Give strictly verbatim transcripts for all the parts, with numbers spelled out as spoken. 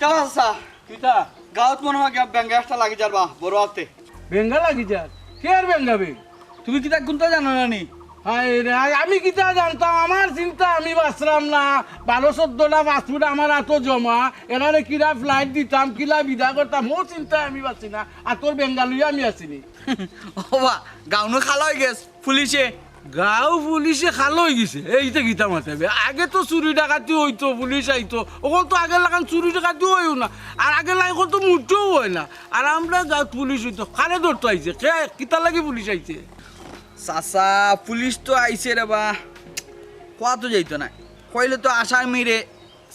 চাচা, কিতা? গাঁওত মনে হয় গা-, বেঙ্গা একটা লাগি যার বা, বড় আতে। বেঙ্গা লাগি যার? কে আর বেঙ্গা বে? তুমি কিতা কুনতা জানো না নি? হায় রে, হায়, আমি কিতা জানতাম? আমার চিন্তা আমি বাঁচলাম না। বারো চোদ্দটা পাসপোর্ট আমার আতো জমা, এরারে কিলা ফ্লাইট দিতাম, কিলা বিদা করতাম, ও চিন্তা আমি বাঁচি না। আর তোর বেঙ্গা লইয়া আমি আছি নি। ওবা, গাউনো খালা অই গেছ পুলিশে। গাঁও পুলিশে খালা অই গেছে। এইটা কিতা মাতে বে? আগে তো চুরি ডাকাতি অইতো, পুলিশ আইতো। অখন তো আগের লাখান চুরি ডাকাতি অইও না। আর আগের লাখান অখন তো মুটেও অয় না। আর আমরার গাঁওত পুলিশ অইতো। কারে ধরতো আইছে? কে? কিতার লাগি পুলিশ আইছে? চাচা, পুলিশ তো আইছে রে বা। কওয়া তো যাইতো না। কইলে তো আসামিরে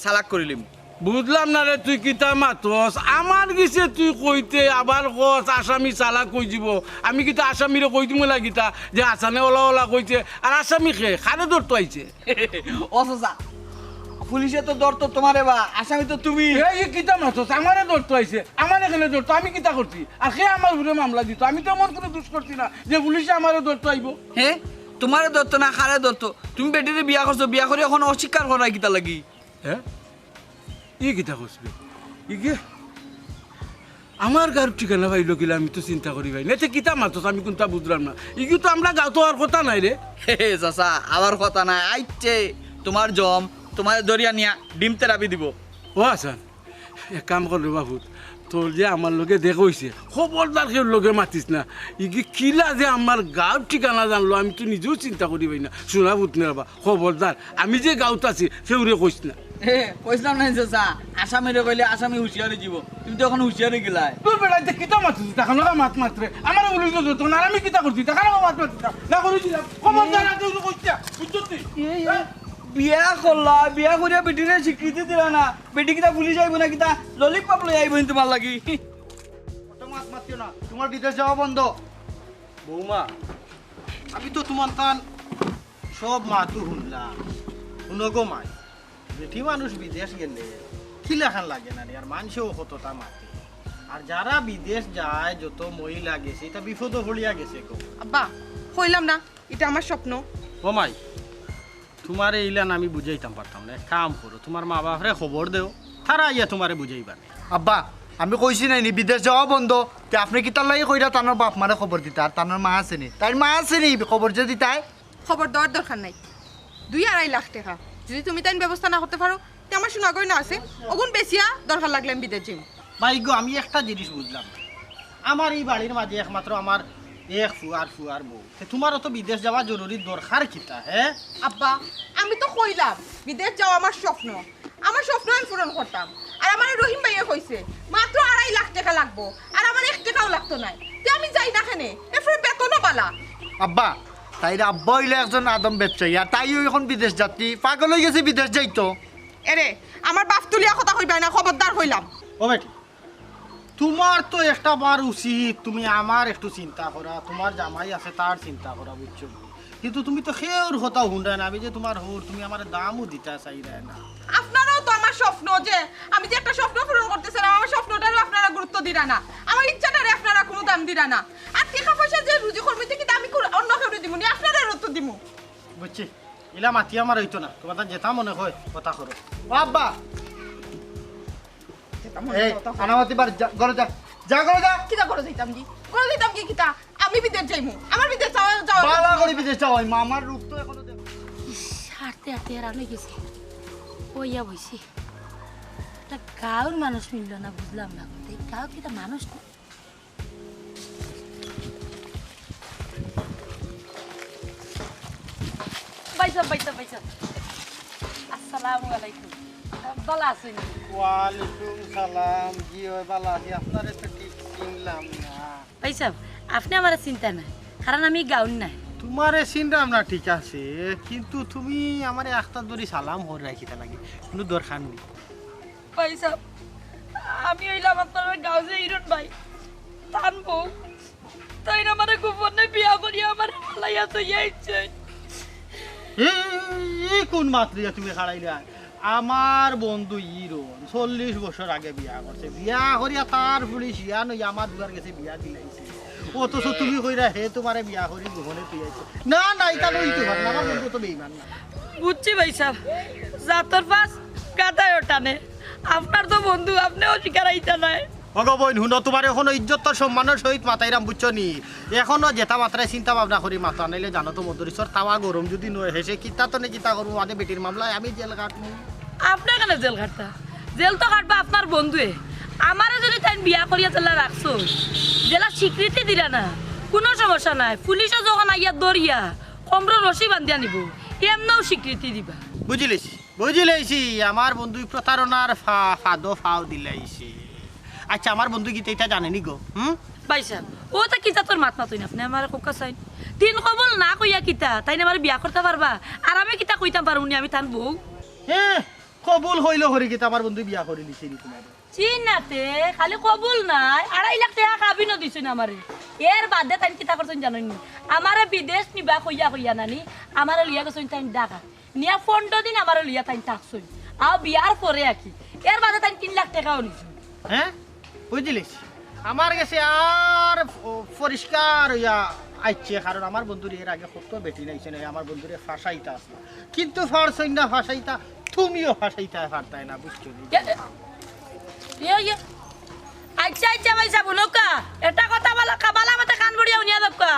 চালাক করিলিমু। বুঝলাম না রে, তুই কিতা মাতস? আমার গেছে তুই কইতে আবার কস আসামি চালাক অই যিবো। আমি কিতা আসামিরে কই দিমু না কিতা যে হাসানে অলা অলা কইছে? আর আসামি কে? কারে ধরতো আইছে? ও চাচা, পুলিশে তো ধরতো তুমারে বা, আসামি তো তুমি। এই, এই কিতা মাতস? আমারে ধরতো আইছে? আমারে কেনে ধরতো? আমি কিতা করছি? আর কে আমার উপরে মামলা দিতো? আমি তো এমন কুনু দুষ করছি না যে পুলিশে আমারে ধরতো আইবো। হে, তুমারে ধরতো না, কারে ধরতো? তুমি বেটিরে বিয়া করছো, বিয়া করি অখন অস্বীকার করায় কিতার লাগি? হে? ই কিতা কস বে? ইগিয়ে আমার গাঁওর ঠিকানা পাইলো কিলা, আমি তো চিন্তা করি পাই না। এতে কিতা মাতস, আমি কুনতা বুঝলাম না। ইগিয়ে তো আমরার গাঁওত অওয়ার কথা নায় রে। হে, হে, চাচা, অওয়ার কথা নায়। আইছে তুমার জম, তুমারে ধরিয়া নিয়া ডিম থেরাপি দিবো। ও হাসান, এক কাম কর রে বা পুত, তোর যে আমার লগে দেখা অইছে, খবরদার কেউর লগে মাতিস না। ইগিয়ে কিলা যে আমার গাঁওর ঠিকানা জানলো, আমি তো নিজেও চিন্তা করি পাই না। হুনো পুত নে রে বা, খবরদার, আমি যে গাঁওত আছি, কেউরে কইস না। এ, কইছলাম না নি চাচা, আসামিরে কইলে আসামি হুঁশিয়ার অই যিবো। তুমি তো অখন হুঁশিয়ার অই গেলায়। দূর বেটা, ইতা কিতা মাতস? তা কেনে মাত মাতরে? আমারে পুলিশে ধরতো না, আর আমি কিতা করছি? তা কেনে মাত মাতস? না করি দিলাম। খবরদার, আর কেউরে কইস না। বুঝছস তুই? এই, এই, হ্যাঁ? বিয়া করলা, বিয়া করিয়া বেটিরে স্বীকৃতি দিলা না। বেটি কিতা পুলিশ আইবো না কিতা? ললিপপ লইয়া আইবো নি তুমার লাগি। অত মাত মাতিও না, তুমার বিদেশ যাওয়া বন্ধ। বৌমা, আমি তো তুমার তান সব মাতু হুনলাম। হুনো গো মাই, বেটি মানুষ বিদেশ গেলে কিলাখান লাগে না রে, আর মানষেও কততা মাতে। আর যারা বিদেশ যায়, যত মহিলা গেছে, ইতা বিপদো পড়িয়া গেছে গো। আব্বা, কইলাম না, ইটা আমার স্বপ্ন। ও মাই, তুমারে ইলান আমি বুঝাইতাম পারতাম না। এক কাম করো, তুমার মা বাপরে খবর দেও, তারা আইয়া তুমারে বুঝাইবা নে। আব্বা, আমি কইছি নায় নি বিদেশ যাওয়া বন্ধ, তে আপনে কিতার লাগি কইরা তানর বাপ মারে খবর দিতা, আর তানর মা আছে নি, তাইর মা আছে নি খবর যে দিতায়? খবর দেওয়ার দরকার নাই, দুই আড়াই লাখ টেকা। যুদি তুমি তাইন ব্যবস্থা না করতে পারো, তে আমার সোনা গয়না আছে, অগুন বেচিয়া দরকার লাগলে আমি বিদেশ যাইমু। মাই গো, আমি একটা জিনিস বুঝলাম না। আমার ই বাড়ির মাঝে একমাত্র আমার এক ফুয়ার ফুয়ার বউ। তে তুমারও তো বিদেশ যাওয়া জরুরি, দরকার কিতা, হে? আব্বা, আমি তো কইলাম, বিদেশ যাওয়া আমার স্বপ্ন, আমার স্বপ্ন আমি পূরণ করতাম। আর আমারে রহিম ভাইয়ে কইছে, মাত্র আড়াই লাখ টেকা লাগবো, আর আমার এক টেকাও লাগতো নায়। তে আমি যাই না কেনে? এরপরে বেতনও বালা। আব্বা, তাইর আব্বা অইলা একজন আদম ব্যবসায়ী, আর তাইও অখন বিদেশ যাত্রী, পাগল অই গেছে বিদেশ যাইতো। এরে, আমার বাপ তুলিয়া কথা কইবায় না, খবরদার কইলাম। ও বেটি, তুমার তো একটা বার উচিত, তুমি আমার একটু চিন্তা করা, তুমার জামাই আছে তার চিন্তা করা, বুঝছো? কিন্তু তুমি তো কেউর কথা হুনরায় না, আমি যে তুমার হউর, তুমি আমারে দামও দিতা চাইরায় না। আপনারও তো আমার স্বপ্ন, যে আমি যে একটা স্বপ্ন পূরণ করতে চাইরাম, আমার স্বপ্নটারও আপনারা গুরুত্ব দিরা না, আমার ইচ্ছাটারে আপনারা কুনু দাম দিরা না। আর টেকা পয়সা যে রুজি করমু, ইতা কিতা আমি কুন-, অন্য কেউরে দিমু নি, আপনারারে তো দিমু। বুঝছি, ইলা মাতি আমার অইতো না, তুমার তান যেতা মনে কয়, অতা করো। ও আব্বা, যেতা মনে এই, কয়, অতা করো। আনামাতি বার যা, ঘরো যা, যা ঘরো যা। কিতা ঘরো যাইতাম কি? ঘরো যাইতাম কি কিতা? আমি বিদেশ যাইমু, আমার বিদেশ যাওয়া, যাওয়া বালা করি বিদেশ যাওয়া, মামার রূপ তো এখনো দেখ। ইস, হাঁটতে হাঁটতে হেরান অই গেছি। অইয়া বইছি। একটা গাঁওর মানুষ মিললো না, বুঝলাম না। এই গাঁওত কিতা মানুষ কম। ভাইসাব, ভাইসাব, ভাইসাব। আসসালামু আলাইকুম। ভালা আছইন নি? ওয়ালাইকুম সালাম। জি অয়, ভালা আছি। আপনারে তো ঠিক চিনলাম না। ভাইসাব, আপনে আমারে চিনতা নায়, কারণ আমি গাঁওর নায়। তুমারে চিনলাম না ঠিক আছে, কিন্তু তুমি আমারে আখতা ধরি সালাম করিরায় কিতার লাগি? কুনু দরকার নি। ভাইসাব, আমি অইলাম আপনারার গাঁওর যে ইরন ভাই, তান বউ। তাইন আমারে গোপনে বিয়া করিয়া আমারে ফালাইয়া থইয়া আইছে। ই, ই কুন মাত লইয়া তুমি খাড়াইলায়? আমার বন্ধু ইরন চল্লিশ বছর আগে বিয়া করছে, বিয়া করিয়া তার ফুড়ি শিয়ান অইয়া আমার দুয়ার গেছে বিয়া দিলাইছে। অথচ তুমি কইরায় হে তুমারে বিয়া করি গোপনে থইয়া আইছে। না, না, ইতা অইতো পারে না, আমার বন্ধু তো বেইমান না। বুঝছি ভাইসাব, জাতর পাছ গাধায়ও টানে। আপনার তো বন্ধু, আপনেও স্বীকার আইতা নায়। ওগো বইন, হুনো, তুমারে অখনো ইজ্জত আর সম্মানর সহিত মাতাইরাম, বুঝছো নি? অখনো যেতা মাতরায় চিন্তা ভাবনা করি মাতো, নাইলে জানো তো মদরিছর তাওয়া গরম যুদি নয়, হেষে কিতা তনে কিতা করমু, বাদে বেটির মামলায় আমি জেল খাটমু। আপনে কেনে জেল খাটতা? জেল তো খাটবা আপনার বন্ধুয়ে। আমারে যুদি তাইন বিয়া করিয়া যেলা রাখছইন, যেলা স্বীকৃতি দিরা না, কুনু সমস্যা নাই। পুলিশে যখন আইয়া ধরিয়া কমরো রশি বান্ধিয়া নিবো, এমনেও স্বীকৃতি দিবা। বুঝিলিছি, বুঝিলিছি, আমার বন্ধু প্রতারণার ফা-, ফাঁদো ফাও দিলাইছে। আচ্ছা, আমার বন্ধু কিতা ইতা জানে নি গো? হুম? ভাইসাব, অতা কিতা তোর মাত মাতইন আপনে আমারে কউক্কা চাইন। দিন কবুল না কইয়া কিতা, তাইন আমারে বিয়া করতা পারবা? আর আমি কিতা কইতাম পারমু নি আমি তান বউ? হে, কবুল কইলো করি কিতা আমার বন্ধু বিয়া করিলিছে নি তুমারে? জি না তে, খালি কবুল নায়, আড়াই লাখ টেকা কাবিনও দিছইন আমারে। এর বাদে তাইন কিতা করছইন জানইন নি? আমারে বিদেশ নিবা কইয়া কইয়া নানি, আমারে লইয়া গেছইন তাইন ঢাকা। নিয়া পনরো দিন আমারে লইয়া তাইন থাকছইন। আও বিয়ার পরে আর কি। এর বাদে তাইন তিন লাখ টেকাও নিছইন। হে? বুঝিলিছি। আমার গেছে আর ফ-, পরিষ্কার অইয়া আইছে, কারণ আমার বন্ধুরে এর আগে কত বেটিন আইছে না, আমার বন্ধুরে ফাঁসাইতা আছলা। কিন্তু ফাঁসছইন না ফাঁসাইতা, তুমিও ফাঁসাইতা পারতায় না, বুঝছো নি? এ, এ, ইয়ে, ইয়ে। আচ্ছা, আচ্ছা, ভাইসাব, হুনউক্কা। একটা কথা বালা, কা-, বালা মতে কান ভরিয়া হুনিয়া যাউক্কা।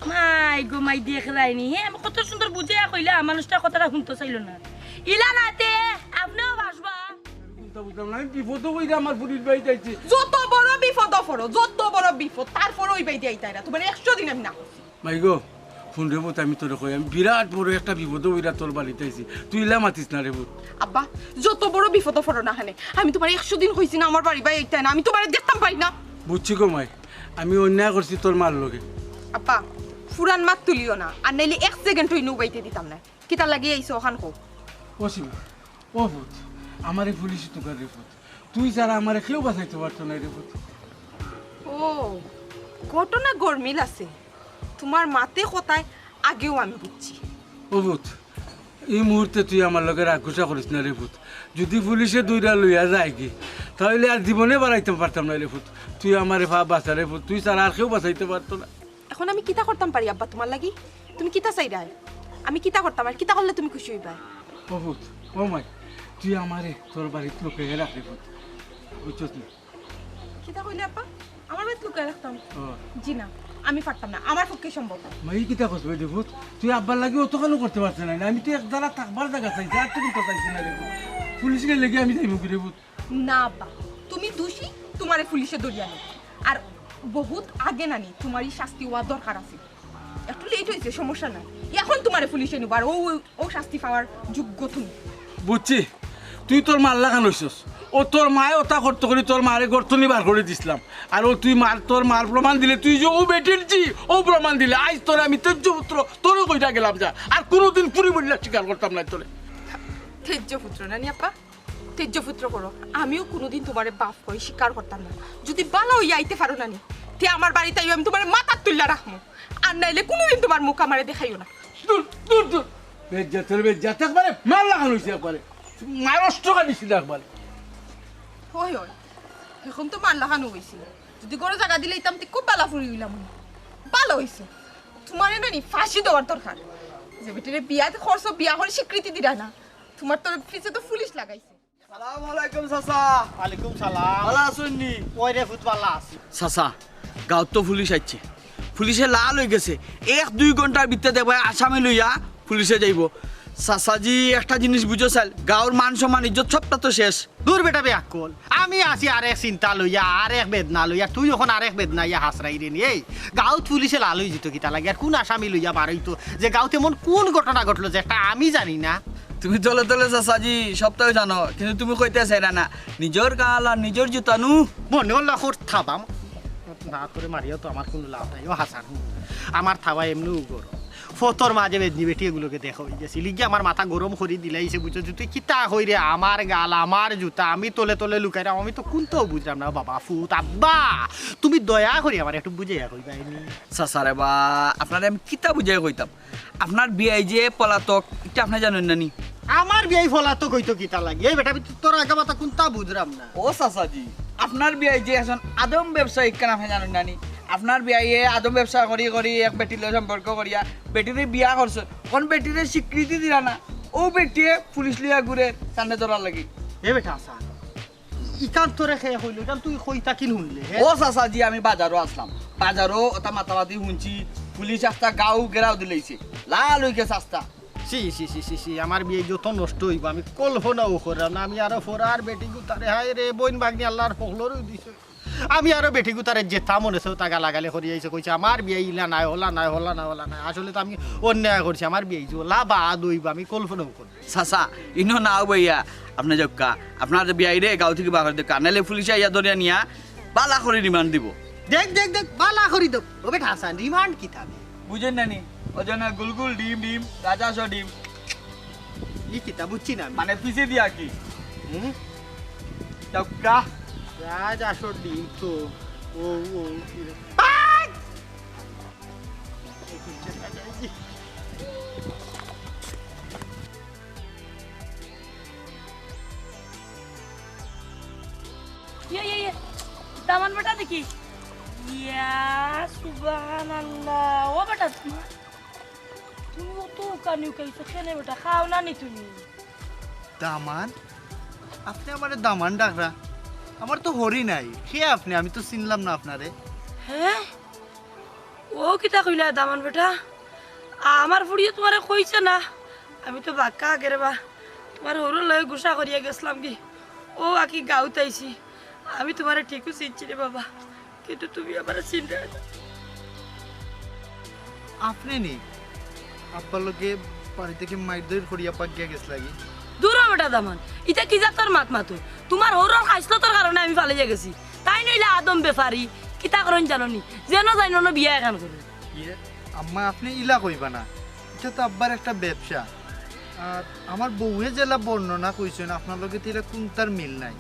মাই গো মাই, দেখরায়নি, হে, আমি কত সুন্দর বুঝাইয়া কইলাম, মানুষটা কথাটা হুনতো চাইলো না। ইলা নায় তে, আপনেও ফাঁসবা। কুনতা বুঝলাম না, আমি বিপদো পড়িয়া আমার ফুরির বাড়িত আইছি। যত বড় বিপদো পড়ো, যত বড় বিপদ, তারপরও ওই বাড়িত আইতায় না। তুমারে একশো দিন আমি না করছি। মাই গো, হুন রে পুত, আমি তোরে কই, আমি বিরাট বড় একটা বিপদো পড়িয়া তোর বাড়িত আইছি, তুই ইলা মাতিস না রে পুত। আব্বা, যত বড় বিপদো পড়ো না কেনে, আমি তুমারে একশো দিন কইছি না আমার বাড়িত আইতায় না, আমি তুমারে দেখতাম পাই না। বুঝছি গো মাই, আমি অন্যায় করছি তোর মার লগে। আব্বা, পুরান মাত তুলিও না, আর নাইলে এক সেকেন্ডও ইনো উবাইতে দিতাম না। কিতার লাগি আইছো অখান কও। ও শিবা, ও পুত, আমারে পুলিশে তুকার রে পুত, তুই ছাড়া আমারে কেউ বাঁচাইতো পারতো নায় রে পুত। ও, ঘটনা গরমিল আছে। তুমার মাতে কথায় আগেও আমি বুঝছি। ও পুত, ই মুহূর্তে তুই আমার লগে রাগ গুসা করিস না রে পুত। যুদি পুলিশে ধইরা লইয়া যায়গি, তাইলে আর জীবনে বাড়াইতাম পারতাম নায় রে পুত। তুই আমারে বা-, বাঁচা রে পুত, তুই ছাড়া আর কেউ বাঁচাইতে পারতো না। অখন আমি কিতা করতাম পারি আব্বা তুমার লাগি? তুমি কিতা চাইরায়? আমি কিতা করতাম আর কিতা করলে তুমি খুশি অইবায়? ও পুত, ও মাই, তুই আমারে তোর বাড়িত লুকাইয়া রাখ রে পুত, বুঝছস নি? কিতা কইলে আব্বা? আমার বাড়িত লুকাইয়া রাখতাম? ও। জি না, আমি পারতাম না, আমার পক্ষে সম্ভব না। মাই, কিতা কস বে রে পুত? তুই আব্বার লাগি অত কেনে করতে পারতে না? আমি তো এক জাগা থাকবার জাগা চাইছি, আর তো কুনতা চাইছি না রে পুত। পুলিশ গেলে কি আমি যাইমু কি রে পুত? না আব্বা, তুমি দুষী, তুমারে পুলিশে ধরিয়া নেউক। আর বহুত আগে নানি তুমার ই শাস্তি অওয়া দরকার আছিল। একটু লেট অইছে, সমস্যা নাই। অখন তুমারে পুলিশে নিবো, আর অউ, অউ শাস্তি পাওয়ার যোগ্য তুমি। বুঝছি, তুই তোর মার লাখান অইছস। অউ তোর মায়ে অতা করতো করি তোর মারে ঘর তনে বার করি দিছলাম। আর অউ তুই মার, তোর মার প্রমাণ দিলে, তুই যে অউ বেটির ঝি, অউ প্রমাণ দিলে, আইজ তোরে আমি তেজ্য পুত্র, তোরেও কইয়া গেলাম যা। আর কুনুদিন ফুরি বলিয়া স্বীকার করতাম নায় তোরে। তেজ্য পুত্র নানি আব্বা? তেজ্য পুত্র করো, আমিও কুনুদিন তুমারে বাপ কই স্বীকার করতাম না। যুদি বালা অইয়া আইতে পারো নানি, তে আমার বাড়িত আইও, আমি তুমারে মাথাত তুলিয়া রাখমু। আর নাইলে কুনুদিন তুমার মুখ আমারে দেখাইও না। দূর, দূর, দূর। বেইজ্জতর বেইজ্জত একবারে, মার লাখান অইছে একবারে। মার অষ্টকা দিছি না একবারে। অয়, অয়। অখন তো মার লাখান অইছিল। যুদি ঘরো জাগা দিলাইতাম, তে খুব বালা ফুরি অইলাম অনে। বালা অইছে। তুমারে নানি ফাঁসি দেওয়ার দরকার। যে বেটিরে বিয়া করছো, বিয়া করি স্বীকৃতি দিরায় না। তুমার তো পিছে তো পুলিশ লাগাইছে। সালাম আলাইকুম চাচা। ওয়ালাইকুম সালাম। ভালা আছইন নি? অয় রে পুত, ভালা আছি। চাচা, গাঁওত তো পুলিশ আইছে, পুলিশে লাল অইগেছে। এক দুই ঘন্টার ভিতরে দেখবায় আসামি লইয়া পুলিশে যাইবো। চাচাজি, একটা জিনিস বুঝো চাইন, গাঁওর মান সম্মান ইজ্জত সবটা তো শেষ। দূর বেটা বেআক্কল, আমি আছি আরেক চিন্তা লইয়া, আরেক বেদনা লইয়া, তুই অখন আরেক বেদনা ইয়া হাসরাইরে নি। এই গাঁওত পুলিশে লাল অইযিতো কিতা লাগি? আর কুন আসামি লইয়া বার অইতো যে গাঁওত এমন কুন ঘটনা ঘটলো যেটা আমি জানি না? তুমি দলে দলে চাচাজি সবতাউ জানো, কিন্তু তুমি কইতায় চাইরায় না। নিজর গাল আর নিজর জুতা নু। মনে অইলো খোর থাবা। না করে মারিয়াও তো আমার কুনু লাভ নাই। ও হাসান, আমার থাবা এমনেউ গরম। ফথর মাঝে বেদনি বেটি এগুলোকে দেখা অইগেছে। ইলিগি আমার মাথা গরম করি দিলাইছে, বুঝছো? তুই কিতা কইরে, আমার গাল, আমার জুতা, আমি তলে তলে লুকাইরাম, আমি তো কুন্তাউ বুঝরাম না। বাবা, ফুত, আব্বা, তুমি দয়া করি আমারে একটু বুঝাইয়া কইবায়নি। চাচা রে বা, আপনারে আমি কিতা বুঝাইয়া কইতাম? আপনার বিয়াই যে পলাতক, ইটা আপনে জানইন না নি? আমার বিয়াই পলাতক অইতো কিতা লাগি? এই বেটা, আমি তো তোর আগা মাথা কুন্তা বুঝরাম না। ও চাচাজি, আপনার বিয়াই যে একজন আদম ব্যবসায়ী, ইখান আপনে জানইন না নি? আপনার বিয়াইয়ে আদম ব্যবসা করি করি এক বেটির লগে সম্পর্ক করিয়া বেটিরে বিয়া করছে, অখন বেটিরে স্বীকৃতি দিরা না, অউ বেটিয়ে পুলিশ লইয়া ঘুরে সামনে ধরার লাগি। এ বেটা, আচ্ছা, ইখান তোরে কে কইলো, ইখান তুই কই থাকি হুনলে, হে? ও চাচাজি, আমি বাজারো আছলাম, বাজারো ওটা মাতামাতি হুনছি, পুলিশ একটা গাউ ঘেরাও দিলাইছে, লাল অইগেছে রাস্তা। ছি, ছি, ছি, ছি, ছি, আমার বিয়াই যত নষ্ট অইবো, আমি কল্পনাও কররাম না। আমি আরো ফরার বেটি গুতারে, হায় রে, বইন ভাগ্নি আল্লার হকলরউ দিছে। আমি আরো বেটি গুতারে যেতা মনে চায় অতা গালাগালি করিয়া আইছে, কইছে, "আমার বিয়াই ইলা নায়, হলা নায়, হলা নায়, হলা নায়।" আসলে তো আমি অন্যায় করছি, আমার বিয়াই যে অলা বাদ অইবো, আমি কল্পনাও কররাম না। চাচা, ইনো না অইবো ইয়া, আপনে যাউক্কা, আপনার বিয়াইরে গাউ থাকি বার করি দেউক্কা, নাইলে পুলিশে আইয়া ধরিয়া নিয়া বালা করি রিমান্ড দিবো। দেখ, দেখ, দেখ, বালা করি দেউক। ও বেটা হাসান, রিমান্ড কিতা বে? বুঝইন না নি? অউ যে না গুলগুল ডিম ডিম, রাজহাঁসর ডিম। ই কিতা বুঝছি না আমি। মানে পিছে দিয়া কি? হুম? যাউক্কা। রাজহাঁসর ডিম তো। ও, ও, কি রে? ইয়ে, ইয়ে, ইয়ে, দামান বেটা দেখি। ইয়া, সুবহানাল্লাহ। ও বেটা, তুমি, তুমি অত উকানি উকাইছো কেনে বেটা? খাও না নি তুমি? দামান? আপনে আমারে দামান ডাকরা? আমার তো হরি নাই। কে আপনে? আমি তো চিনলাম না আপনারে। হ্যাঁ? ও কিতা কইলা দামান বেটা? আমার ফুড়িয়ে তুমারে কইছে না? আমি তো বাক্কা আগে রে বা। তুমার হরুর লগে গুসা করিয়া গেছলাম কি? ও আকি গাউত আইছি। আমি তুমারে ঠিকউ চিনছি রে বাবা। কিন্তু তুমি আমারে চিনরায় না। আপনে নি? আব্বার লগে বাড়ি থাকি মাইর-দইর করিয়া পাগিয়া গেছলাগি? দুরো বেটা দামান, ইতা কি জাতর মাত মাতো? তুমার হরুর খাইছলতর কারণে আমি ফালাইয়া গেছি। তাইন অইলা আদম বেপারি, কিতা করইন জানো নি? যেনো যাইন অনো বিয়া এখান করইন। ইয়ে, আম্মা, আপনে ইলা কইবা না। ইটা তো আব্বার একটা ব্যবসা। আর আমার বউয়ে যেলা বর্ণনা কইছইন, আপনার লগে তো ইলা কুন্তার মিল নাই।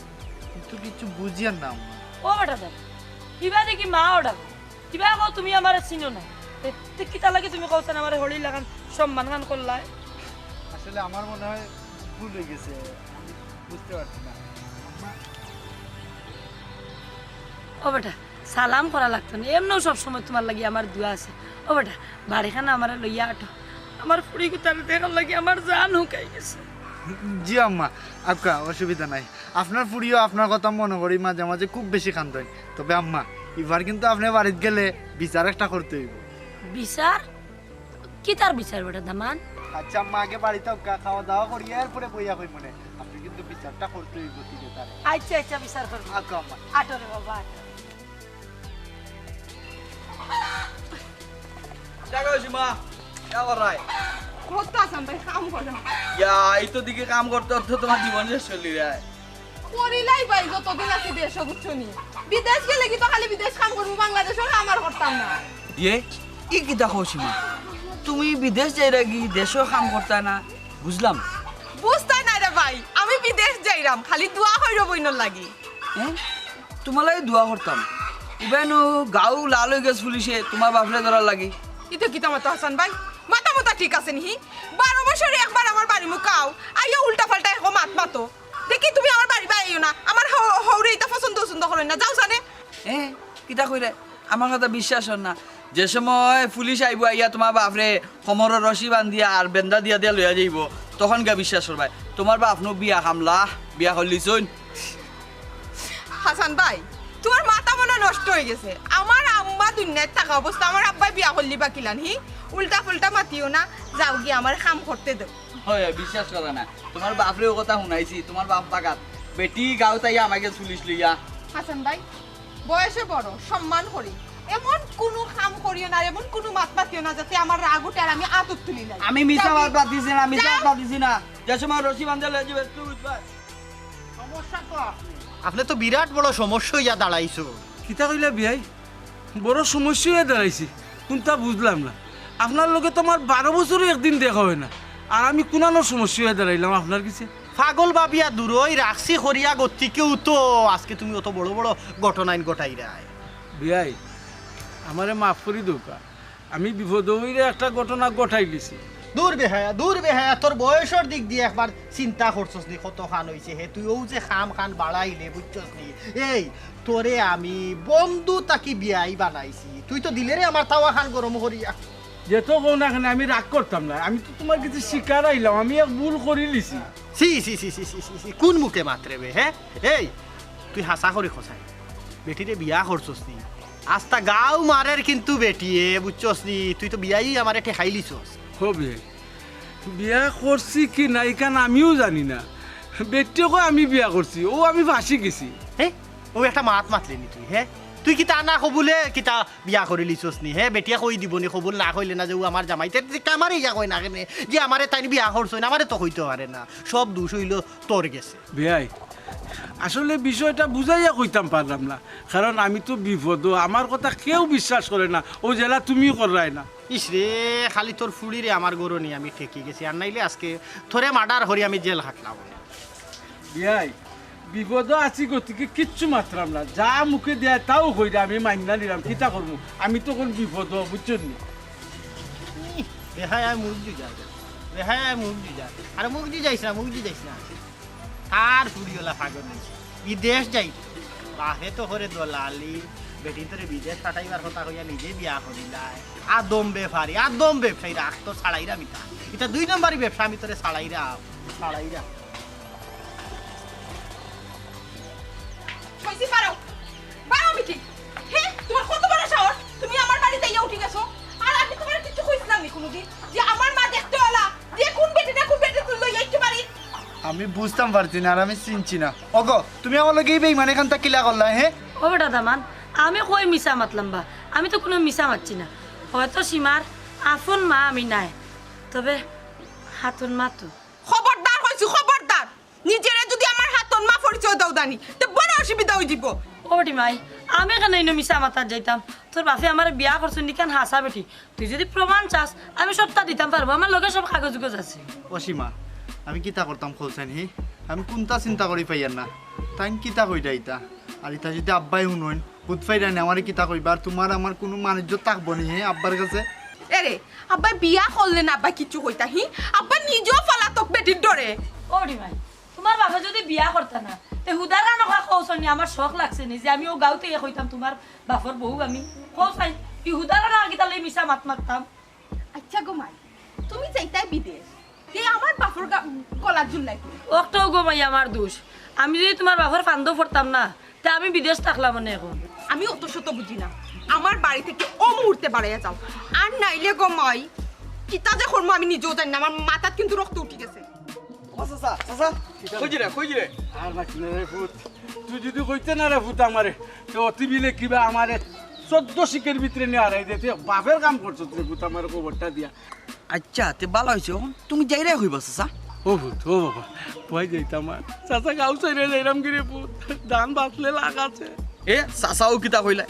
কিন্তু কিচ্ছু বুঝিয়ার না, আম্মা। ও বেটা দামান, ইবা দেখি মা ওটা। কিবা কও তুমি আমারে চিনো না। তে, তে কিতা লাগি তুমি কওছাইন আমারে হরির লাখান সম্মান খান করলায়? আসলে আমার মনে হয় ভুল অইগেছে, আমি বুঝতে পারছি না। আম্মা। ও বেটা, সালাম করা লাগতো না, এমনেও সব সময় তুমার লাগি আমার দোয়া আছে। ও বেটা, বাড়িখানো আমারে লইয়া আটো। আমার ফুড়ি গুতারে দেখার লাগি আমার জান হুকাই গেছে। জি আম্মা, আউক্কা, অসুবিধা নাই। আপনার ফুড়িও আপনার কথা মনো করি মাঝে মাঝে খুব বেশি কান্দইন। তবে আম্মা, ইবার কিন্তু আপনে বাড়িত গেলে বিচার একটা করতে অইবো। বিচার? কিতার বিচার বেটা দামান? আচ্ছা আম্মা, আগে বাড়িত আউক্কা, খাওয়া দাওয়া করি, এরপরে বইয়া কইমুনে। আপনে কিন্তু বিচারটা করতে অইবো, ঠিক আছে? আচ্ছা, আচ্ছা, বিচার করবো। আউক্কা আম্মা। আটো রে বাবা, আটো। জাগো সীমা, কিতা কররায়? করতা আছাম ভাই, কাম কররাম। ইয়া, ইতো দেখি কাম করতে করতে তুমার জীবন শেষ করিলিরায়। করিলাই ভাই, যতদিন আছি দেশো, বুঝছো নি? বিদেশ গেলে কিতা খালি বিদেশ কাম করমু, বাংলাদেশর কাম আর করতাম না। ইয়ে, ই কিতা কও সীমা? তুমি বিদেশ যাইরাগি, দেশো কাম করতায় না? বুঝলাম। বুঝতায় নায় রে ভাই, আমি বিদেশ যাইরাম, খালি দোয়া কইরো বইনর লাগি। এ? তুমার লাগি দোয়া করতাম। ইবায়নু গাউ লাল অইগেছে পুলিশে, তুমার বাফরে ধরার লাগি। ইতো কিতা মাতো হাসান ভাই? মাথা মুথা ঠিক আছে নি? বারো বছরে একবার আমার বাড়িমুখা আও, আইয়া উল্টা পাল্টা একো মাত মাতো। দেখি তুমি আমার বাড়িবায় আইও না, আমার হউ-, হউরে ইতা পছন্দ উছন্দ করইন না, যাও জানে। এ, কিতা কইরায়? আমার কথা বিশ্বাস অর না। যে সময় পুলিশ আইবো, আইয়া তুমার বাফরে কোমরো রশি বান্ধিয়া আর বেন্দা দিয়া দিয়া লইয়া যাইবো, তখন গিয়া বিশ্বাস করবায়। তুমার বাফ নু বিয়া কামলা, বিয়া করলিছইন। হাসান ভাই, তুমার মাথা মনে নষ্ট অইগেছে। আমার আম্মা দুনিয়াত থাকা অবস্থা আমার আব্বায় বিয়া করলি বা কিলান, হি? উল্টা পুল্টা মাতিও না, যাওগি, আমার কাম করতে দেও। অয়, অয়, বিশ্বাস করো না। তুমার বাফরে অউ কথা হুনাইছি, তুমার বাফ বাগাত। বেটি গাউত আইয়া আমাকে পুলিশ লইয়া। হাসান ভাই, বয়সে বড়, সম্মান করি। এমন কুনু কাম করিও না, এমন কুনু মাত মাতিও না যাতে আমার রাগ উঠে আর আমি আতর তুলি লাই। আমি মিছা মাত মাতিছি না, মিছা মাত মাতিছি না। যে সময় রশি বান্ধা লইয়া যাইবে, তুই বুঝবায়। সমস্যা তো আপনে। আপনে তো বিরাট বড় সমস্যা অইয়া দাঁড়াইছো। কিতা কইলা বিয়াই? বড় সমস্যা অইয়া দাঁড়াইছি, কুনতা বুঝলাম না। আপনার লগে তো আমার বারো বছরও একদিন দেখা অয় না, আর আমি কুনানোর সমস্যা অইয়া দাঁড়াইলাম আপনার গেছে? পাগল ভাবিয়া দুরই রাখছি করিয়া গতিকেউ তো আজকে তুমি অত বড় বড় ঘটনাইন ঘটাইরায়। বিয়াই, আমারে মাফ করি দেউক্কা, আমি বিপদো পড়িয়া একটা ঘটনা ঘটাইলিছি। দূর বেহায়া, দূর বেহায়া, তোর বয়সর দিক দিয়া একবার চিন্তা করছস নি কতখান অইছে হে? তুই অউ যে কাম খান বাড়াইলে, বুঝছস নি? এই, তোরে আমি বন্ধু থাকি বিয়াই বানাইছি, তুই তো দিলে রে আমার তাওয়া খান গরম করিয়া। যেতা কও না কেনে, আমি রাগ করতাম না, আমি তো তুমার গেছে শিকার আইলাম, আমি এক ভুল করিলিছি। ছি, ছি, ছি, কুন মুখে মাতরে বে, হে? এই, তুই হাছা করি কছাইন, বেটিরে বিয়া করছস নি? আস্তা গাউ মারের কিন্তু বেটিয়ে, বুঝছস নি? তুই তো বিয়াই আমারে ঠেকাইলিছস। হ বিয়াই, বিয়া করছি কি না ইখান আমিও জানি না। বেটিয়ে কয় আমি বিয়া করছি, অউ আমি ফাঁসি গেছি। হে, অউ একটা মাত মাতলে নি তুই? হে, তুই কিতা না কবুলে কিতা বিয়া করিলিছস নি? হে, বেটিয়ে কই দিবো নি, কবুল না কইলে না যে অউ আমার জামাই। তে, তে আমারে ইয়া কয় না কেনে যে আমারে তাইন বিয়া করছইন, আমারে তো কইতো পারে না। সব দুষ অইলো তোর গেছে। বিয়াই, আসলে বিষয়টা বুঝাইয়া কইতাম পারলাম না, কারণ আমি তো বিপদো, আমার কথা কেউ বিশ্বাস করে না, অউ যেলা তুমি কররায় না। ইস রে, খালি তোর ফুড়িরে আমার ঘরো নি আমি ঠেকি গেছি, আর নাইলে আজকে তোরে মার্ডার করি আমি জেল খাটলাম। বিয়াই, বিপদো আছি গতিকে কিচ্ছু মাতরাম না, যা মুখে দেয় তাও কইরা আমি মাইন্না নিলাম, কিতা করমু? আমি তো অখন বিপদো, বুঝছইন নি? ইহ, বেহায়ায় মুখ জুজায়, বেহায়ায় মুখ জুজায়। আরে মুখ জুজাইস না, মুখ জুজাইস না। তার ফুড়িওলা পাগল অইছে। বিদেশ যাইতো। বাপে তো করে দলালি, বেটি তোরে বিদেশ পাঠাইবার কথা কইয়া নিজে বিয়া করিলায়। আদম বেপারি, আদম ব্যবসায়ী, রাখ তো ছাড়াইরা মিতা। ইটা দুই নম্বরই ব্যবসা, আমি তোরে ছাড়াইরা, ছাড়াইরা। কইছি পারো, পারো মিটিং। হে, তোমার কত বড় সাহস? তুমি আমার বাড়িত আইয়া উঠি গেছো, আর আমি তোমারে কিচ্ছু কইছিলাম নি কোনোদিন যে আমার মা দেখতে অলা, যে কোন বেটি না কোন বেটি তুললো এই একটু বাড়ি? আমি বুঝতাম পারছি না, আর আমি চিনছি না। ওগো, তুমি আমার লগে এই বেইমানি কামটা কিলা করলা, হে? ও বেটা দামান, আমি কই মিছা মাতলাম বা? আমি তো কোনো মিছা মাতছি না। হয়তো সীমার আপন মা আমি নায়, তবে হাতন মা তো। খবরদার কইছি, খবরদার! নিজেরে যদি আমার হাতন মা পরিচয় দেও দানি, তে বড় অসুবিধা অই যিবো। ও বেটি মাই, আমি কেনে ইনো মিছা মাতাত যাইতাম? তোর বাপে আমারে বিয়া করছইন নি কেন হাছা বেটি। তুই যদি প্রমাণ চাস, আমি সবটা দিতাম পারবো, আমার লগে সব কাগজ উগজ আছে। ও সীমা, আমি কিতা করতাম কও চাইন হি? আমি কুনতা চিন্তা করি পাইয়ার না। তাইন কিতা কইরা ইতা? আর ইতা যদি আব্বায় হুনইন, বুঝ পাইরা নি আমারে কিতা কইবা? আর তোমার আমার কুনু মান ইজ্জত থাকবো নি, হে, আব্বার কাছে? এরে, আব্বায় বিয়া করলে না, আব্বায় কিচ্ছু কইতা, হি? আব্বা নিজেও ফালাতক বেটির ডরে। ও রে ভাই, তোমার বাপে যদি বিয়া করতা না, তে হুদারা নখা কও চাইন নি, আমার শখ লাগছে নি যে আমি অউ গাউত ইয়া কইতাম তোমার বাপর বউ আমি। কও চাইন, ই হুদারা না কিতা লাগি মিছা মাত মাততাম? আচ্ছা গো মাই, তুমি যাইতায় বিদেশ, তে আমার বাপর গা-, গলাত জুর নাই তো? অকটাউ গো মাই আমার দুষ। আমি যদি তোমার বাপর ফান্দো পড়তাম না, তে আমি বিদেশ থাকলাম অনে অখন। আমি অত শত বুঝি না, আমার বাড়ি থাকি অউ মুহূর্তে বারইয়া যাও, আর নাইলে গো মাই, কিতা যে করমু আমি নিজেও জানি না, আমার মাথাত কিন্তু রক্ত উঠি গেছে। ও চাচা, চাচা, কই যিরে, কই যিরে? আর মাতিস না রে পুত, তুই যদি কইতে না রে পুত আমারে, তে অতি বিলে কিবা আমারে চৌদ্দ শিকের ভিতরে নিয়া হারাই দে, তুই বাপর কাম করছস রে পুত, আমারে খবরটা দিয়া। আচ্ছা, তে ভালা অইছে, অখন তুমি যাইরায় কই বা চাচা? ও পুত, ও বাবা, পুয়াই যাইতাম আর। চাচা, গাউ ছাড়িয়া যাইরাম গি রে পুত, ধান বাচলে লাখ আছে। এ, চাচা অউ কিতা কইলা?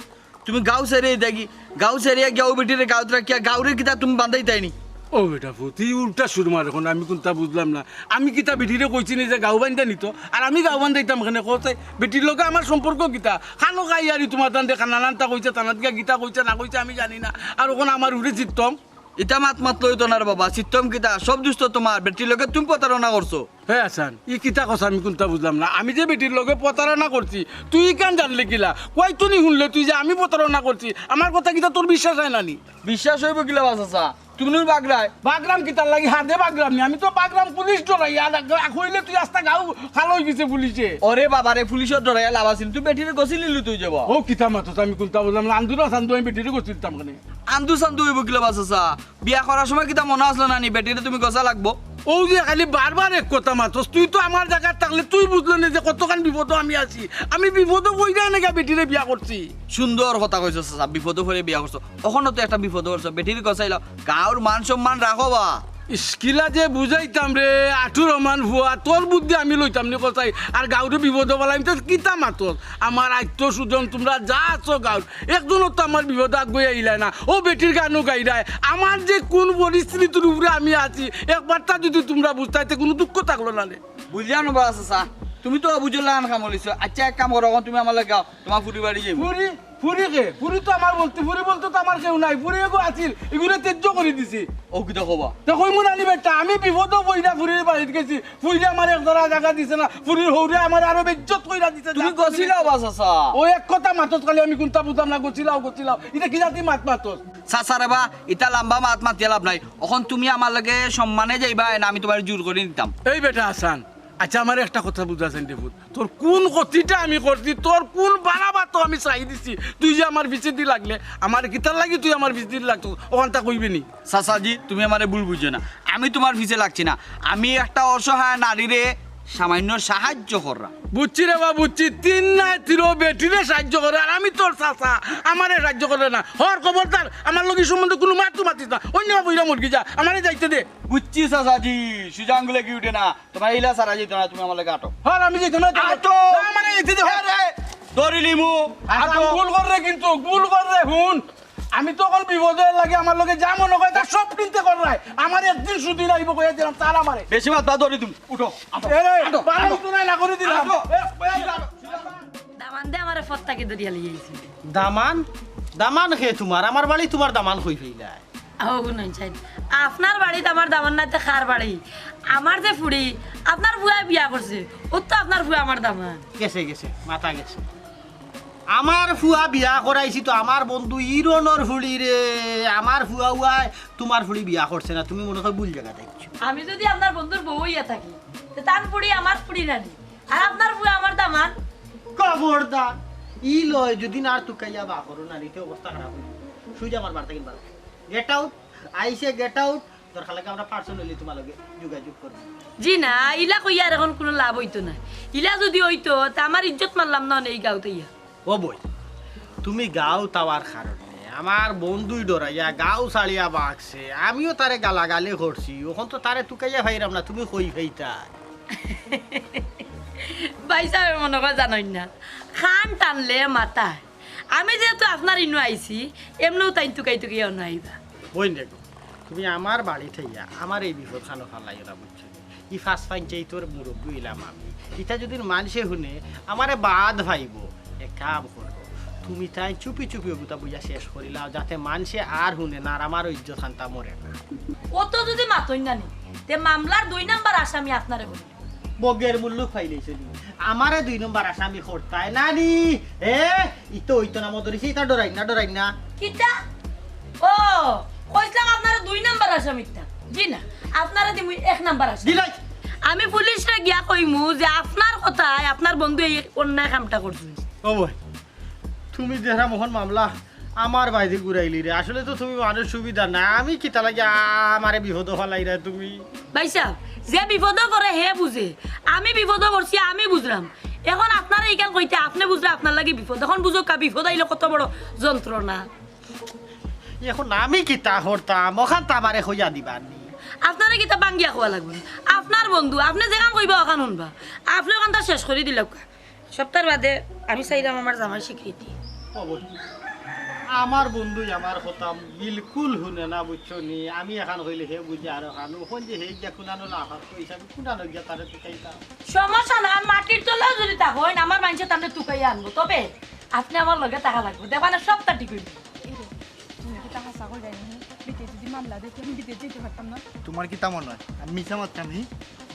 তুমি গাউ ছাড়িয়া যাইতায় গি, গাউ ছাড়িয়া গিয়া অউ বেটিরে গাউত রাখিয়া গাউরে কিতা তুমি বান্ধাইতায় নি? ও বেটা পুত, ই উল্টা সুর মারে অখন, আমি কুনতা বুঝলাম না। আমি কিতা বেটিরে কইছি নি যে গাউ বান্ধা নিতো? আর আমি গাউ বান্ধাইতাম কেনে কও চাই? বেটির লগে আমার সম্পর্ক কিতা? খানো খাই আর ই তোমার তানরে খানা নানতা কইছে, তানাত গিয়া কিতা কইছে না কইছে আমি জানি না। আর অখন আমার উপরে চিত্তম। ইতা মাত মাতলে অইতো না রে বাবা, চিত্তম কিতা? সব দুষ তো তোমার, বেটির লগে তুমি প্রতারণা করছো। হে হাসান, ই কিতা কথা আমি কুনতা বুঝলাম না। আমি যে বেটির লগে প্রতারণা করছি, তুই ইখান জানলে কিলা? কই তুনি হুনলে তুই যে আমি প্রতারণা করছি? আমার কথা কিতা তোর বিশ্বাস অয় না নি? বিশ্বাস অইবো কিলা বা চাচা? তুমি নু বাগরায়? বাগরাম কিতার লাগি? হাদে বাগরাম নি? আমি তো বাগরাম পুলিশ ডরাইয়া, আর আগ-, আগ অইলে তুই আস্তা গাউ খাল অই গেছে পুলিশে। ওরে বাবা রে, পুলিশর ডরাইয়া লাভ আছে নি? তুই বেটিরে গছিলিলি তুই যাবা। ও কিতা মাতস, আমি কুনতা বুঝলাম না। আন্দুরা সান্দু আমি বেটিরে গছিলিতাম কেনে? আন্দু সান্দু অইবো কিলা বা চাচা? বিয়া করার সময় কিতা মনো আছলো না নি বেটিরে তুমি গছা লাগবো? অউ যে খালি বারবার এক কথা মাতস, তুই তো আমার জাগাত থাকলে তুই বুঝলে নি যে কতখান বিপদো আমি আছি। আমি বিপদো পড়িয়া নাকি বেটিরে বিয়া করছি। সুন্দর কথা কইছো চাচা, বিপদো পড়িয়া বিয়া করছো। অখনো তো একটা বিপদো পড়ছো, বেটিরে গছাইলাও, গাউর মান সম্মান রাখো বা। ইস, কিলা যে বুঝাইতাম রে, আঠুর রহমান ফুয়া, তোর বুদ্ধি আমি লইতাম নি কথাই, আর গাউরে বিপদো ফালাইমু, তে কিতা মাতস? আমার আত্মীয় স্বজন তুমরা যা আছো গাউর, একজনও তো আমার বিপদো আগুয়াই আইলায় না। অউ বেটির গানও গাইরায়, আমার যে কুন পরিস্থিতির উপরে আমি আছি, একবারটা যদি তুমরা বুঝতায়, তে কুনু দুঃখ থাকলো না রে। বুঝলাম না বা চাচা, তুমি তো অবুঝর লাখান কাম লইছো। আচ্ছা, এক কাম করো, অখন তুমি আমার লগে গাও, তোমার ফুরির বাড়ি যাইমু। ফুরি? ফুরি কে? ফুরি তো আমার বলতে, ফুরি বলতে তো আমার কেউ নাই। ফুরি এগু আছিল, ইগুরে তেজ্য করি দিছি। অউ কিতা কও বা? তে কইমু না নি বেটা, আমি বিপদো পড়িয়া ফুরির বাড়িত গেছি, ফুরিয়ে আমারে এক জরা জাগা দিছে না, ফুরির হউরে আমারে আরো বেইজ্জত কইরা দিছে। তুমি গছিলাও বা চাচা? অউ এক কথা মাতস খালি, আমি কুনতা বুঝলাম না, গছিলাও, গছিলাও। ইটা কি জাতি মাত মাতস? চাচা রে বা, ইতা লাম্বা মাত মাতিয়া লাভ নাই। অখন তুমি আমার লগে সম্মানে যাইবায় না আমি তোমারে জুর করি নিতাম? এই বেটা হাসান, আচ্ছা, আমারে একটা কথা বুঝা চাইন রে পুত, তোর কুন ক্ষতিটা আমি করছি, তোর কুন বাড়াবাতো আমি চাই দিছি, তুই যে আমার পিছেদি লাগলে, আমার কিতার লাগি তুই আমার পিছেদি লাগছস, অখানতা কইবে নি? চাচাজি, তুমি আমারে ভুল বুঝো না, আমি তুমার পিছে লাগছি না, আমি একটা অসহায় নারীরে সামান্য সাহায্য কররাম। বুঝছি রে বা, বুঝছি, তিন নায় তিরো বেটিরে সাহায্য করে, আর আমি তোর চাচা, আমারে সাহায্য করে না। হর খবরদার, আমার লগে ই সম্বন্ধে কুনু মাত মাতিস না, অইন্য বা বইরা মরগি যা, আমারে যাইতে দে। বুঝছি চাচাজি, সুজা আঙ্গুলে ঘি উঠে না, তুমার ইলা ছাড়া যাইতো না, তুমি আমার লগে আটো। হর, আমি যাইতাম না। আটো। না, আমারে যাইতে দে, হর। আরে, ধরিলিমু। আচ্ছা, আটো। ভুল কররে কিন্তু, ভুল কররে, হুন। আমি তো অখন বিপদো, এরলাগি আমার লগে যা মনো কয় তা সব চিন্তা কররায়। আমার একদিন সুদিন আইবো কইয়া দিলাম, তার আমারে। বেশি মাত বাদ ধরি তুমি। উঠো, আটো। এ রে, আটো, বাড়াই আটো। তো নাই, না করি দিলাম। আটো। এ, এ, আটো। দামান্দে আমারে ফত্তাকে ধরিয়া লইয়া আইছে। দামান? দামান কে তুমার? আমার বাড়ি তুমার দামান কই পাইলায়? ও, হুনইন চাইন। আপনার বাড়িত আমার দামান নায় তে কার বাড়ি? আমার যে ফুড়ি, আপনার ফুয়ায় বিয়া করছে, অউ তো আপনার ফুয়া আমার দামান। গেছে, গেছে, মাথা গেছে। আমার ফুয়া বিয়া করাইছি তো আমার বন্ধু ইরনর ফুড়িরে, আমার ফুয়া উয়ায় তুমার ফুড়ি বিয়া করছে না, তুমি মনো কয় ভুল জাগাত আইছো। আমি যুদি আপনার বন্ধুর বউ অইয়া থাকি, তে তান ফুড়ি আমার ফুড়ি নানি, আর আপনার ফুয়া আমার দামান। খবরদার, ই লয় যুদি না আর তুকাইয়া বার করো না, নিতে অবস্থা খারাপ অইবো। সুজা আমার বাড়ি থাকি বার। Get out, I say get out। দরকার লাগে আমরা personally তুমার লগে যোগাযোগ করমু। জি না, ইলা কইয়া আর অখন কুনু লাভ অইতো না। ইলা যুদি অইতো, তে আমার ইজ্জত মারলাম না অনে ই গাঁওত আইয়া। ও বইন, তুমি গাঁওত আওয়ার কারণে আমার বন্ধুই ডরাইয়া গাঁও ছাড়িয়া বাগছে। আমিও তারে গালাগালি করছি, অখন তো তারে তুকাইয়া পাইরাম না, তুমি কই পাইতায়? ভাইসাবে মনো কয় জানইন না, কান টানলে মাথায়। আমি যেহেতু আপনার ইনো আইছি, এমনেউ তাইন তুকাই তুকাইয়া অনো আইবা। বইন দেখো, তুমি আমার বাড়িত আইয়া আমার এই বিপদ খানো ফালাইও না, বুঝছো নি? ই পাঁচ পঞ্চায়েতর মুরব্বি অইলাম আমি। ইতা যুদি মানষে হুনে, আমারে বাদ পাইবো। এক কাম করো, তুমি তাইন চুপি চুপি অগুতা বুঝা শেষ করিলাও, যাতে মানষে আর হুনে না, আর আমারও ইজ্জত খান্তা মরে না। অত যুদি মাতইন না নি, তে মামলার দুই নাম্বার আসামি আপনারে বলি। বগের মুল্লুক পাইলাইছো নি? আমারে দুই নাম্বার আসামি করতায় না নি? এ, ইতো অইতো না মদরিছে, ইতা ডরাইন না, ডরাইন না। কিতা? ও, কইছলাম আপনারে দুই নাম্বার আসামি দিতাম। জি না, আপনারে দিমু এক নাম্বার আসামি। দিলাই। আমি পুলিশরে গিয়া কইমু যে আপনার কথায় আপনার বন্ধু এই অন্যায় কামটা করছে। ও বইন, তুমি যেরা মোহন মামলা আমার বায়দি ঘুরাইলি রে, আসলে তো তুমি মানুষ সুবিধা না, আমি কিতা লাগি আমারে বিপদো ফালাইরায় তুমি? ভাইসাব, যে বিপদো পড়ে হে বুঝে, আমি বিপদো পড়ছি আমি বুঝরাম। অখন আপনারে ইখান কইতে আপনে বুঝরা আপনার লাগি বিপদ, অখন বুঝউক্কা বিপদ আইলে কত বড় যন্ত্রণা। অখন আমি কিতা করতাম, অখান তো আমারে কইয়া দিবা নি। আপনারে কিতা ভাঙ্গিয়া কওয়া লাগবো নি? আপনার বন্ধু, আপনে যেখান কইবা অখান হুনবা। আপনে অখানতা শেষ করি দিলাউক্কা। সপ্তাহর বাদে আমি চাইরাম আমার জামাই স্বীকৃতি। ও বইন, আমার বন্ধুই আমার কথা বিলকুল হুনে না, বুঝছো নি? আমি এখান কইলে হে বুঝে আর এখান, অখন যে হে গিয়া কুনানো না পারতো, হিসাবে কুনানো গিয়া তারে তুকাইতাম। সমস্যা না, মাটির তলেও যুদি থাকইন, আমার মানষে তানরে তুকাইয়া আনবো। তবে আপনে আমার লগে থাকা লাগবো, দেখবা না সবতা ঠিক অইবো। এরে, তুমি কিতা হাছা কইরায় নি? বেটিয়ে যুদি মামলা দেয়, আমি বিদেশ যাইতাম পারতাম না। তুমার কিতা মনো অয় আমি মিছা মাতরাম নি?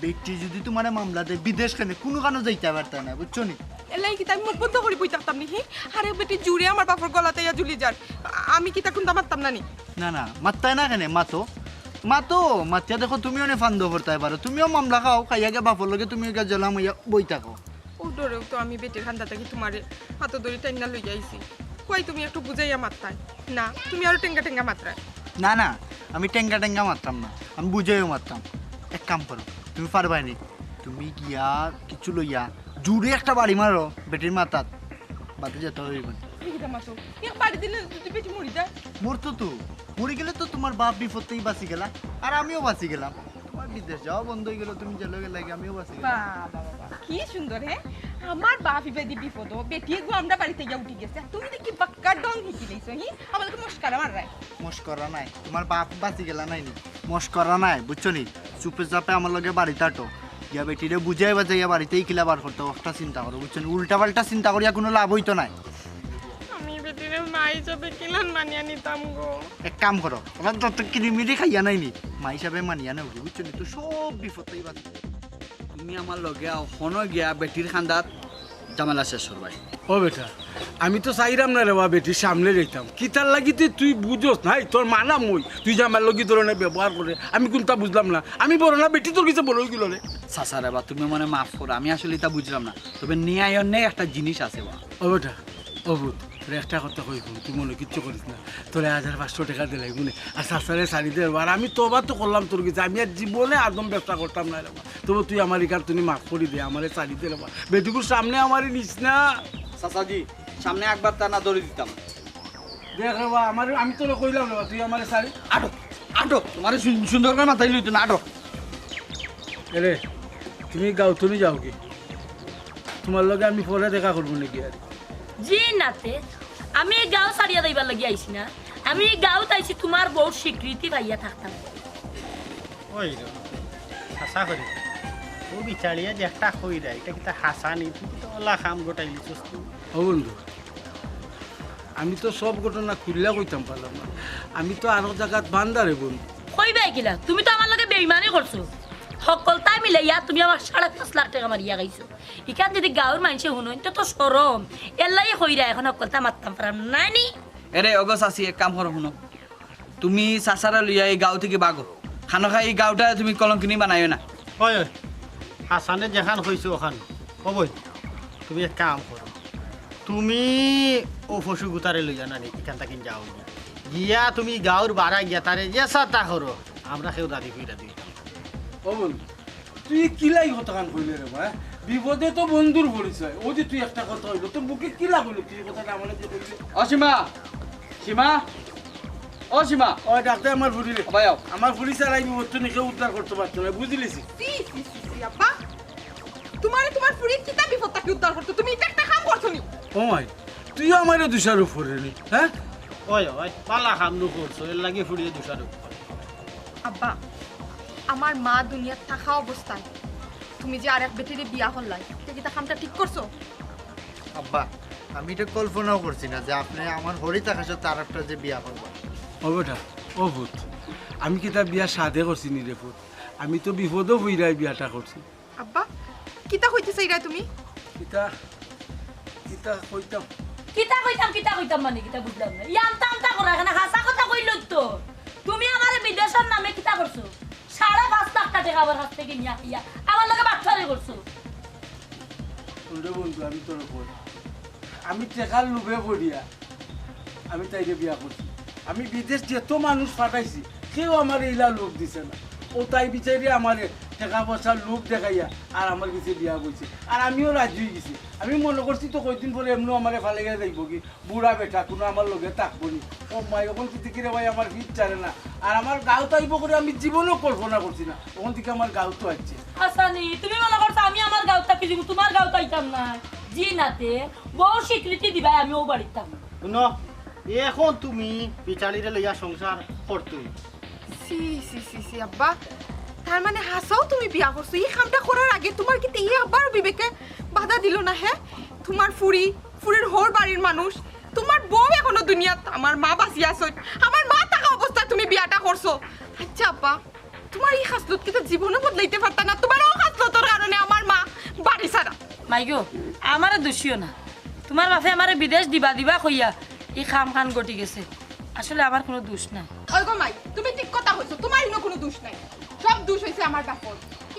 বেটিয়ে যুদি তুমারে মামলা দেয়, বিদেশ কেনে কুনুখানো যাইতায় পারতায় না, বুঝছো নি? এরলাগি কিতা আমি মুখ বন্ধ করি বই থাকতাম নি? হি? আরে বেটি জুরে আমার বাপর গলাত আইয়া ঝুলি যার। আ-, আমি কিতা কুন্তা মাততাম না নি? না, না, মাততায় না কেনে, মাতো। মাতো, মাতিয়া দেখো তুমিও নে ফান্দো পড়তায় পারো। তুমিও মামলা খাও, খাইয়া গিয়া বাপর লগে তুমিও গিয়া জেলাম অইয়া বই থাকো। অউ ডরেউ তো আমি বেটির কান্দা থাকি তুমারে আতো ধরি টাইন্না লইয়া আইছি। কই তুমি একটু বুঝাইয়া মাততায়? না, তুমি আরো টেঙ্গা টেঙ্গা মাতরায়। না, না, আমি টেঙ্গা টেঙ্গা মাতরাম না, আমি বুঝাইয়া মাতরাম। এক কাম করো, তুমি পারবায় নি, তুমি গিয়া কিছু লইয়া জুরে একটা বাড়ি মারো বেটির মাথাত, বাদে যেতা অইবো। ই কিতা মাতো? এক বাড়ি দিলে যুদি বেটি মরি যায়? মরতো তো, মরি গেলে তো তুমার বাপ বিপদ থাকি বাঁচি গেলা, আর আমিও বাঁচি গেলাম। তুমার বিদেশ যাওয়া বন্ধ অই গেল, তুমি জেলো গেলাগি, আমিও বাঁচি গেলাম। বাবা, বাবা, কি সুন্দর, হে? আমার বাপ ইবাদি বিপদ, বেটি এগু আমরার বাড়িত আইয়া উঠি গেছে, আর তুমি দেখি বাক্কা ঢং হিকিলাইছো, হি? আমার লগে মস্করা মাররায়। মস্করা নায়, তুমার বাপ বাঁচি গেলা নায় নি? মস্করা নায়, বুঝছো নি? চুপে চাপে আমার লগে বাড়িত আটো। গিয়া বেটিরে বুঝাইয়া বাজাইয়া বাড়িত থাকি কিলা বার করতায়, অতা চিন্তা করো, বুঝছো নি? উল্টা পাল্টা চিন্তা করিয়া কুনু লাভ অইতো নায়। আমি বেটিরে মা হিসাবে কিলান মানিয়া নিতাম গো? এক কাম করো, অলা যত কিরিমিরি খাইয়া নায় নি, মা হিসাবে মানিয়া নেও গি, বুঝছো নি? তো সব বিপদ থাকি বাঁচি। তুমি আমার লগে আও, হনো গিয়া বেটির কান্দাত ঝামেলা শেষ কর ভাই। ও বেটা, আমি তো চাইরাম না রে বা বেটির সামনে যাইতাম। কিতার লাগি তুই, তুই বুঝোস নাই, তোর মা না মই, তুই যে আমার লগে ধরনের ব্যবহার করে, আমি কুনতা বুঝলাম না। আমি বড় না, বেটি তোর কাছে বড় অই গেল রে। চাচা রে বা, তুমি মানে মাফ করো, আমি আসলে ইতা বুঝলাম না। তবে ন্যায় অন্যায় একটা জিনিস আছে বা। ও বেটা, ও পুত, তোরে একটা কথা কই হুন, তুই মনে কিচ্ছু করিস না। তোরে হাজার পাঁচশো টেকা দিলাই মনে, আর চাচারে ছাড়ি দে রে বা। আর আমি তওবা তো করলাম তোর কাছে, আমি আর জীবনে আদম ব্যবসা করতাম না রে বা। তবে তুই আমার ইখান তুই মাফ করি দে, আমারে ছাড়ি দে রে বা। বেটিগুর সামনে আমারে নিস না। চাচাজি, সামনে একবার তা না ধরে দিতাম। দেখ রে বা, আমার, আমি তোরে কইলাম রে বা, তুই আমারে ছাড়ি। আটো, আটো, তোমারে সুন-, সুন্দর করে মাথায় লইতো না, আটো। এরে, তুমি গাঁও তুমি যাও কি? তোমার লগে আমি পরে দেখা করবো নাকি আর? জি নাতে, আমি এই গাঁও ছাড়িয়া যাইবার লাগি আইছি না। আমি এই গাঁওত আইছি তোমার বউর স্বীকৃতি পাইয়া থাকতাম। ওই রে, হাছা করি। ও বিচারিয়ে যে একটা কইরা, ইটা কিতা হাছা নি? তুই তো অলা কাম গোটাই লিছস তুই। ও বন্ধু, আমি তো সব ঘটনা খুলিয়া কইতাম পারলাম না। আমি তো আরো জাগাত বান্দা রে বন্ধু। কইবায় কিলা? তুমি তো আমার লগে বেইমানি করছো। হক্কলতায় মিলাইয়া তুমি আমার সাড়ে পাঁচ লাখ টেকা মারিয়া খাইছো। ইখান যদি গাঁওর মানষে হুনইন, তে তো শরম। এরলাগি কইরা এখন হক্কলতা মারতাম পারাম না নি। এরে, ওগো চাচি, এক কাম করো, হুনো। তুমি চাচারে লইয়া এই গাঁও থাকি বাগো। খানোখা এই গাঁওটা তুমি কলঙ্কিনী বানাইও না। ওই, ওই, হাছানে যেখান কইছে ওখান। ও বই, তুমি এক কাম করো। তুমি ও পশু গুতারে লইয়া না নি, ইখান থাকি যাও গি। গিয়া তুমি গাঁওর বারা গিয়া তারে যেছা তা করো। আমরা কেউ দাদি কইরা দিতাম। ও বন্ধু, তুই কিলাই কথাখান কইলে রে বা? বিপদে তো বন্ধুর পরিচয়। ও যে তুই একটা কথা কইলো, তোর বুকে কিলা কইলো তুই কথাটা আমার যে কইলে? ও সীমা, সীমা, ও সীমা। ও ডাকতে আমার ফুরিরে। ও ভাই, আও। আমার ফুরি ছাড়া এই বিপদ তো নিকে উদ্ধার করতে পারতো না, বুঝলি? ছি, ছি, ছি, ছি, আব্বা। তোমারে তোমার ফুরি কিতা বিপদ থাকি উদ্ধার করতো? তুমি ইটা একটা কাম করছো নি? ও মাই, তুইও আমারে দোষারোপ করে নি, হ্যাঁ? ওই, ওই, পালা খামনু করছো, এরলাগি ফুরিয়ে দোষারোপ করে। আব্বা, আমার মা দুনিয়াত থাকা অবস্থায় তুমি যে আরেক বেটিরে বিয়া করলাই, ইটা কিতা কামটা ঠিক করছো? আব্বা, আমি ইটা কল্পনাও করছি না যে আপনে আমার হরিতা খাসা তার একটা যে বিয়া করবা। ও বেটা, ও পুত, আমি কিতা বিয়া সাধে করছি নি রে পুত? আমি তো বিপদও পইরাই বিয়াটা করছি। আব্বা, কিতা কইতে চাইরায় তুমি? কিতা, কিতা কইতাম? কিতা কইতাম, কিতা কইতাম মানে কিতা বুঝলাম না। ই আমতা আমতা করা এখানে হাছা কথা কইল তো। তুমি আমারে বিদেশর নামে কিতা করছো? সাড়ে পাঁচ লাখ টেকা আমার কাছ থাকি নিয়া আইয়া আমার লগে বাটপারি করছো। হুনরে বন্ধু, আমি তোরে কই, আমি টেকার লোভে পড়িয়া আমি তাইরে বিয়া করছি। আমি বিদেশ যত মানুষ পাঠাইছি, কেউ আমারে ইলা লোভ দিছে না। ও তাই বিচারি আমারে টেকা পয়সার লোভ দেখাইয়া আর আমার কাছে বিয়া বইছে, আর আমিও রাজি অই গেছি। আমি মনো করছি তো কয়দিন পরে এমনেউ আমারে ফালাইয়া যাইবো গি, বুড়া বেটা, কুনু আমার লগে থাকবো নি। ও মাই, অখন থাকি রে ভাই আমার ফিট ছাড়ে না। আর আমার গাঁওত আইবো করি আমি জীবনেও কল্পনা করছি না। অখন থাকি আমার গাঁওত আইছে। হাছানি, তুমি মনো করছো আমি আমার গাঁওত থাকি যাইমু, তোমার গাঁওত আইতাম না? জি নাতে, বউর স্বীকৃতি দিবায় আমি ও বাড়িত থাকমু। হুনো, এখন তুমি বিচারিরে লইয়া সংসার করতই। ছি, ছি, ছি, ছি, আব্বা। তার মানে হাছাউ তুমি বিয়া করছো? ই কামটা করার আগে তোমার কিতা ই আব্বার বিবেকে বাধা দিল না, হে? তোমার ফুরি, ফুরির হউর বাড়ির মানুষ, তোমার বউ এখনো দুনিয়াত, আমার মা বাঁচিয়া আছইন। আমার মা থাকা অবস্থায় তুমি বিয়াটা করছো। আচ্ছা আব্বা, তোমার ই খাছলত কিতা জীবনে বদলাইতে পারতা না? তোমার ও খাছলতর কারণে আমার মা বাড়ি ছাড়া। মাইগো, আমারে দুষিও না। তোমার বাপে আমারে বিদেশ দিবা দিবা কইয়া ই কামখান ঘটি গেছে। আসলে আমার কুনু দুষ নাই। ওই গো মাই, তুমি ঠিক কথা কইছো, তোমার ইনো কুনু দুষ নাই, সব দুষ অইছে আমার বাপর।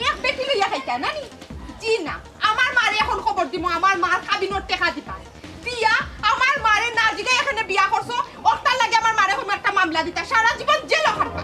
এক বেটি লইয়া খাইতা না নি? জি না, আমার মারে এখন খবর দিমু, আমার মার কাবিনর টেকা দিবা। দিয়া আমার মারে না জিগাই এখানে বিয়া করছো, অটার লাগি আমার মারে কইমু একটা মামলা দিতা, সারা জীবন জেল খাটবো।